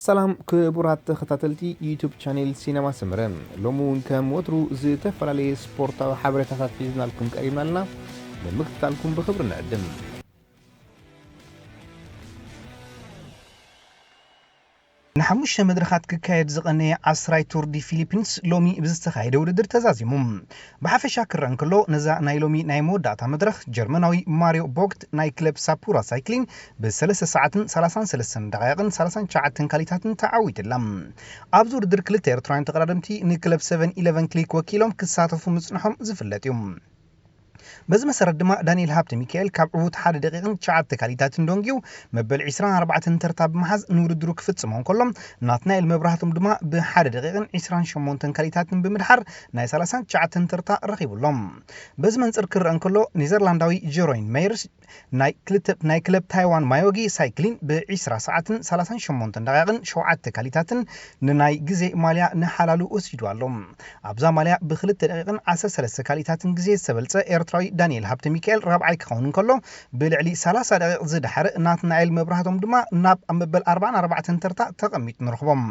ሰላም ክቡራት ተኸታተልቲ ዩቱብ ቻኔል ሲነማ ሰመረ፣ ሎሚ እውን ከም ወትሩ ዝተፈላለየ ስፖርታዊ ሓበሬታታት ሒዝናልኩም ቀሪብና ኣለና። ንምክትታልኩም ብኽብሪ ንዕድም። ንሓሙሽተ መድረኻት ክካየድ ዝቐነየ ዓስራይ ቱር ዲ ፊሊፒንስ ሎሚ ብዝተኻየደ ውድድር ተዛዚሙ። ብሓፈሻ ክረአ እንከሎ፣ ነዛ ናይ ሎሚ ናይ መወዳእታ መድረኽ ጀርመናዊ ማሪዮ ቦግት ናይ ክለብ ሳፑራ ሳይክሊን ብ ሰለስተ ሰዓትን ሰላሳን ሰለስተን ደቓይቕን ሰላሳን ትሽዓተን ካሊታትን ተዓዊትላ። ኣብዚ ውድድር ክልተ ኤርትራውያን ተቐዳደምቲ ንክለብ ሰቨን ኢለቨን ክሊክ ወኪሎም ክሳተፉ ምጽንሖም ዝፍለጥ እዩ። በዚ መሰረት ድማ ዳንኤል ሃብተ ሚካኤል ካብ ዕዉት ሓደ ደቂቕን ትሽዓተ ካሊታትን ደንጊዩ መበል ዒስራን ኣርባዕተን ተርታ ብምሓዝ ንውድድሩ ክፍጽሞ እንከሎ፣ ናትናኤል መብራህቶም ድማ ብሓደ ደቂቕን ዒስራን ሸሞንተን ካሊታትን ብምድሓር ናይ ሰላሳን ትሽዓተን ተርታ ረኺቡ ኣሎ። በዚ መንጽር ክረአ እንከሎ፣ ኔዘርላንዳዊ ጀሮይን መየርስ ናይ ክልተ ናይ ክለብ ታይዋን ማዮጊ ሳይክሊን ብ ዒስራ ሰዓትን ሰላሳን ሸሞንተን ደቂቕን ሸውዓተ ካሊታትን ንናይ ግዜ ማልያ ንሓላሉ ወሲዱ ኣሎ። ኣብዛ ማልያ ብክልተ ደቂቕን ዓሰርተ ሰለስተ ካሊታትን ግዜ ዝተበልጸ ኤርትራዊ ዳንኤል ሃብተ ሚካኤል ራብዓይ ክኸውን እንከሎ፣ ብልዕሊ ሰላሳ ደቂቕ ዝደሓረ ናትናኤል መብራህቶም ድማ ናብ ኣብ መበል ኣርባዓን ኣርባዕተን ተርታ ተቐሚጡ ንረኽቦም።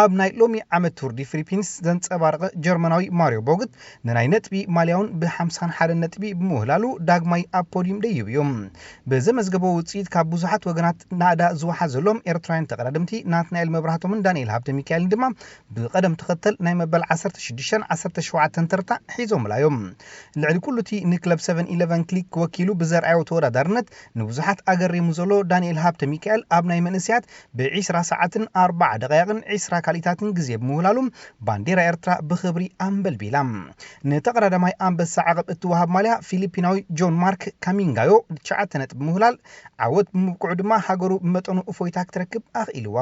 ኣብ ናይ ሎሚ ዓመት ቱር ዲ ፊሊፒንስ ዘንጸባረቐ ጀርመናዊ ማሪዮ ቦግት ንናይ ነጥቢ ማልያውን ብ ሓምሳን ሓደን ነጥቢ ብምውህላሉ ዳግማይ ኣብ ፖዲዩም ደይቡ እዩ። ብዘመዝገቦ ውጽኢት ካብ ብዙሓት ወገናት ናእዳ ዝወሓዘሎም ኤርትራውያን ተቐዳደምቲ ናትናኤል መብራህቶምን ዳንኤል ሃብተ ሚካኤልን ድማ ብቐደም ተኸተል ናይ መበል ዓሰርተ ሽዱሽተን ዓሰርተ ሸውዓተን ተርታ ሒዞምላ እዮም። ልዕሊ ኩሉ እቲ ንክለብ ሰቨን ኢለቨን ክሊክ ወኪሉ ብዘርኣዮ ተወዳዳርነት ንብዙሓት ኣገሪሙ ዘሎ ዳንኤል ሃብተ ሚካኤል ኣብ ናይ መንእሰያት ብ ዒስራ ሰዓትን ኣርባዓ ደቓይቕን ዒስራ ካሊታትን ግዜ ብምውህላሉ ባንዴራ ኤርትራ ብኽብሪ ኣንበልቢላ። ንተቐዳዳማይ ኣንበሳ ዓቐብ እትወሃብ ማልያ ፊሊፒናዊ ጆን ማርክ ካሚንጋዮ ትሽዓተ ነጥቢ ምውህላል ዓወት ብምብቅዑ ድማ ሃገሩ ብመጠኑ እፎይታ ክትረክብ ኣኽኢልዋ።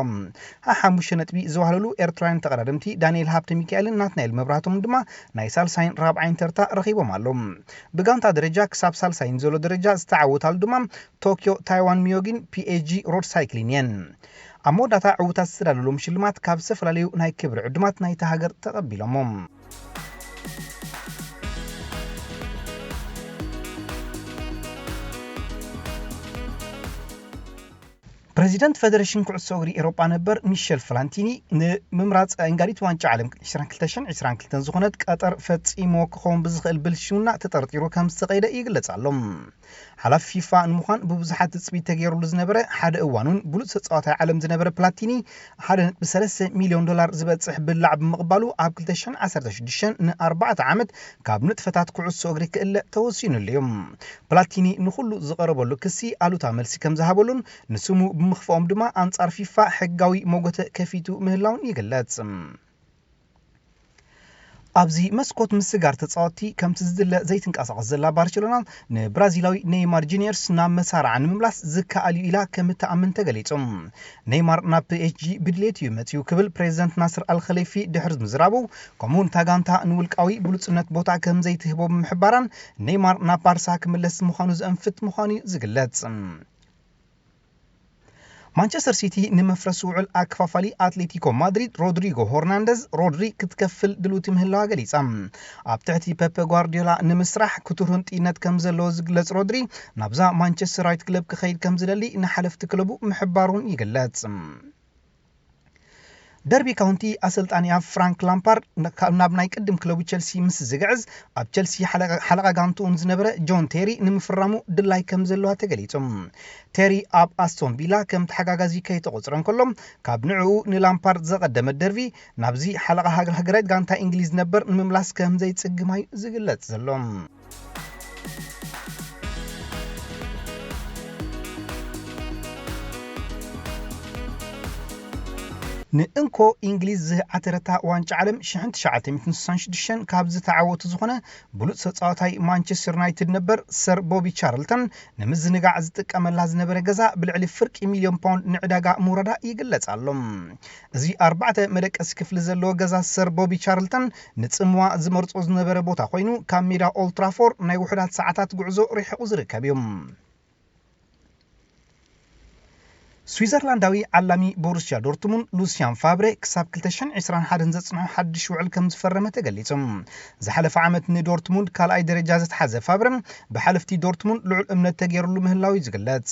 ሓሙሽተ ነጥቢ ዘዋህለሉ ኤርትራውያን ተቐዳደምቲ ዳንኤል ሃብተ ሚካኤልን ናትናኤል መብራህቶምን ድማ ናይ ሳልሳይን ራብዓይን ተርታ ረኺቦም ኣለዉ። ብጋንታ ደረጃ ክሳብ ሳልሳይን ዘሎ ደረጃ ዝተዓወታሉ ድማ ቶክዮ ታይዋን ሚዮጊን ፒኤጂ ሮድ ሳይክሊን እየን። ኣብ መወዳእታ ዕዉታት ዝተዳለሎም ሽልማት ካብ ዝተፈላለዩ ናይ ክብሪ ዕዱማት ናይታ ሃገር ተቐቢሎሞ። ፕረዚደንት ፈደረሽን ኩዕሶ እግሪ ኤሮጳ ነበር ሚሸል ፍላንቲኒ፣ ንምምራጽ ኣንጋዲት ዋንጫ ዓለም ዕስራን ክልተን ዝኾነት ቀጠር ፈጺሞ ክኸውን ብዝኽእል ብልሽውና ተጠርጢሩ ከም ዝተቐይደ ይግለጽ ኣሎ። ሓላፊ ፊፋ ንምዃን ብብዙሓት ትጽቢት ተገይሩሉ ዝነበረ፣ ሓደ እዋን እውን ብሉጽ ተጻዋታይ ዓለም ዝነበረ ፕላቲኒ ሓደ ነጥቢ ሰለስተ ሚልዮን ዶላር ዝበጽሕ ብላዕ ብምቕባሉ፣ ኣብ ክልተ ሽሕን ዓሰርተ ሽዱሽተን ንኣርባዕተ ዓመት ካብ ንጥፈታት ኩዕሶ እግሪ ክእለ ተወሲኑሉ እዩ። ፕላቲኒ ንኹሉ ዝቐረበሉ ክሲ ኣሉታ መልሲ ከም ዝሃበሉን ንስሙ ብምኽፍኦም ድማ ኣንጻር ፊፋ ሕጋዊ መጎተ ከፊቱ ምህላውን ይግለጽ። ኣብዚ መስኮት ምስጋር ተጻወትቲ ከምቲ ዝድለ ዘይትንቀሳቐስ ዘላ ባርሴሎና፣ ንብራዚላዊ ኔይማር ጁኒየርስ ናብ መሳርዓ ንምምላስ ዝከኣል እዩ ኢላ ከም እትኣምን ተገሊጹ። ኔይማር ናብ ፒኤስጂ ብድሌት እዩ መጺኡ ክብል ፕሬዚደንት ናስር ኣልኸሌፊ ድሕሪ ምዝራቡ፣ ከምኡውን እታ ጋንታ ንውልቃዊ ብሉጽነት ቦታ ከም ዘይትህቦ ብምሕባራን፣ ኔይማር ናብ ባርሳ ክምለስ ምዃኑ ዘንፍት ምዃኑ እዩ ዝግለጽ። ማንቸስተር ሲቲ ንመፍረስ ውዕል ኣከፋፋሊ ኣትሌቲኮ ማድሪድ ሮድሪጎ ሆርናንደዝ ሮድሪ ክትከፍል ድልውቲ ምህላዋ ገሊጻ። ኣብ ትሕቲ ፔፐ ጓርዲዮላ ንምስራሕ ክቱር ህንጥይነት ከም ዘለዎ ዝግለጽ ሮድሪ፣ ናብዛ ማንቸስተራዊት ክለብ ክኸይድ ከም ዝደሊ ንሓለፍቲ ክለቡ ምሕባሩን ይግለጽ። ደርቢ ካውንቲ ኣሰልጣኒኣ ፍራንክ ላምፓርድ ን-፣ ካብ፣ ናብ ናይ ቅድም ክለቡ ቸልሲ ምስ ዝግዕዝ፣ ኣብ ቸልሲ ሓለቓ፣ ሓለቓ ጋንትኡ ዝነበረ ጆን ቴሪ ንምፍራሙ ድላይ ከም ዘለዋ ተገሊጹ። ቴሪ ኣብ ኣስቶን ቪላ ከም ተሓጋጋዚ ከይተቖጽረ እንከሎ፣ ካብ ንዕኡ ንላምፓርድ ዘቐደመት ደርቢ ናብዚ ሓለቓ ሃገ-፣ ሃገራዊት ጋንታ እንግሊዝ ነበር ንምምላስ ከም ዘይጽግማ እዩ ዝግለጽ ዘሎ። ንእንኮ እንግሊዝ ዝዓተረታ ዋንጫ ዓለም ሽሕን ትሽዓተ ሚእትን ስሳን ሽዱሽተን ካብ ዝተዓወቱ ዝኾነ ብሉጽ ተጻዋታይ ማንቸስተር ዩናይትድ ነበር ሰር ቦቢ ቻርልተን ንምዝንጋዕ ዝጥቀመላ ዝነበረ ገዛ ብልዕሊ ፍርቂ ሚልዮን ፓውንድ ንዕዳጋ ምውራዳ ይግለጽ ኣሎ። እዚ ኣርባዕተ መደቀሲ ክፍሊ ዘለዎ ገዛ ሰር ቦቢ ቻርልተን ንጽምዋ ዝመርጾ ዝነበረ ቦታ ኮይኑ፣ ካብ ሜዳ ኦልድ ትራፎርድ ናይ ውሑዳት ሰዓታት ጉዕዞ ርሒቑ ዝርከብ እዩ። ስዊዘርላንዳዊ ዓላሚ ቦሩስያ ዶርትሙንድ ሉሲያን ፋብረ ክሳብ ክልተ ሽሕን ዕስራን ሓደን ዘጽንሖ ሓድሽ ውዕል ከም ዝፈረመ ተገሊጹ። ዝሓለፈ ዓመት ንዶርትሙንድ ካልኣይ ደረጃ ዘትሓዘ ፋብረ፣ ብሓለፍቲ ዶርትሙንድ ልዑል እምነት ተገይሩሉ ምህላው እዩ ዝግለጽ።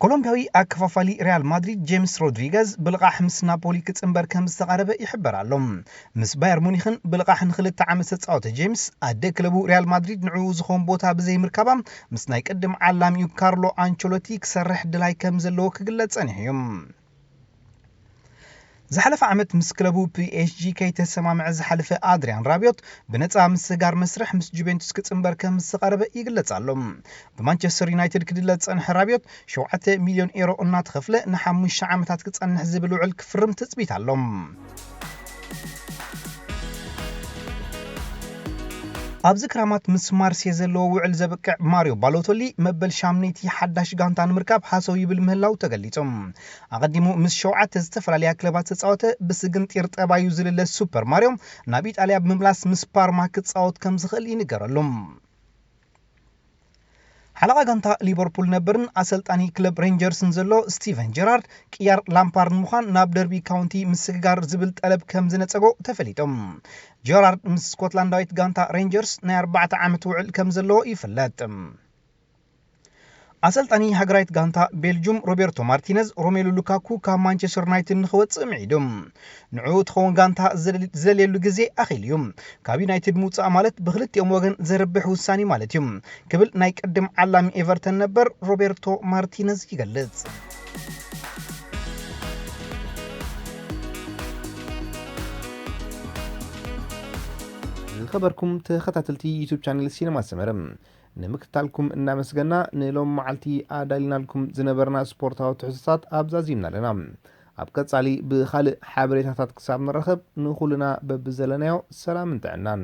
ኮሎምቢያዊ ኣከፋፋሊ ሪያል ማድሪድ ጄምስ ሮድሪገዝ ብልቓሕ ምስ ናፖሊ ክጽንበር ከም ዝተቓረበ ይሕበር ኣሎ። ምስ ባየር ሙኒኽን ብልቓሕ ንኽልተ ዓመት ዝተጻወተ ጄምስ፣ ኣደ ክለቡ ሪያል ማድሪድ ንዕኡ ዝኾን ቦታ ብዘይምርካባ፣ ምስ ናይ ቅድም ዓላሚኡ ካርሎ ኣንቸሎቲ ክሰርሕ ድላይ ከም ዘለዎ ክግለጽ ጸኒሑ እዩ። ዝሓለፈ ዓመት ምስ ክለቡ ፒ ኤስ ጂ ከይተሰማምዐ ዝሓለፈ ኣድሪያን ራቢዮት፣ ብነጻ ምስጋር መስርሕ ምስ ጁቬንቱስ ክጽንበር ከም ዝተቓረበ ይግለጽ ኣሎ። ብማንቸስተር ዩናይትድ ክድለ ዝጸንሐ ራቢዮት፣ ሸውዓተ ሚልዮን ኤሮ እናተኸፍለ ንሓሙሽተ ዓመታት ክጸንሕ ዝብል ውዕል ክፍርም ትጽቢት ኣሎ። ኣብዚ ክራማት ምስ ማርሴ ዘለዎ ውዕል ዘብቅዕ ማሪዮ ባሎቶሊ፣ መበል ሻምነይቲ ሓዳሽ ጋንታ ንምርካብ ሃሰው ይብል ምህላው ተገሊጹ። ኣቐዲሙ ምስ ሸውዓተ ዝተፈላለያ ክለባት ዝተጻወተ፣ ብስግንጢር ጠባዩ ዝልለ ሱፐር ማርዮ፣ ናብ ኢጣልያ ብምምላስ ምስ ፓርማ ክጻወት ከም ዝኽእል ይንገረሉ። ሓለቓ ጋንታ ሊቨርፑል ነበርን ኣሰልጣኒ ክለብ ሬንጀርስን ዘሎ ስቲቨን ጀራርድ፣ ቅያር ላምፓርድ ንምዃን ናብ ደርቢ ካውንቲ ምስግጋር ዝብል ጠለብ ከም ዝነጸጎ ተፈሊጡ። ጀራርድ ምስ ስኮትላንዳዊት ጋንታ ሬንጀርስ ናይ ኣርባዕተ ዓመት ውዕል ከም ዘለዎ ይፍለጥ። ኣሰልጣኒ ሃገራዊት ጋንታ ቤልጁም ሮቤርቶ ማርቲነዝ፣ ሮሜሉ ሉካኩ ካብ ማንቸስተር ዩናይትድ ንኽወጽእ ምዒዱ። ንዕኡ ትኸውን ጋንታ ዝደል-፣ ዝደልየሉ ግዜ ኣኺሉ እዩ። ካብ ዩናይትድ ምውጻእ ማለት ብኽልቲኦም ወገን ዘርብሕ ውሳኔ ማለት እዩ፣ ክብል ናይ ቅድም ዓላሚ ኤቨርተን ነበር ሮቤርቶ ማርቲነዝ ይገልጽ። ዝኸበርኩም ተኸታተልቲ ዩቱብ ቻነል ሲነማ ሰመረ፣ ንምክትታልኩም እናመስገና፣ ንሎም መዓልቲ ኣዳሊናልኩም ዝነበርና ስፖርታዊ ትሕዝቶታት ኣብዛ ዚምና ኣለና። ኣብ ቀጻሊ ብኻልእ ሓበሬታታት ክሳብ ንራኸብ፣ ንኹልና በብዘለናዮ ሰላምን ጥዕናን።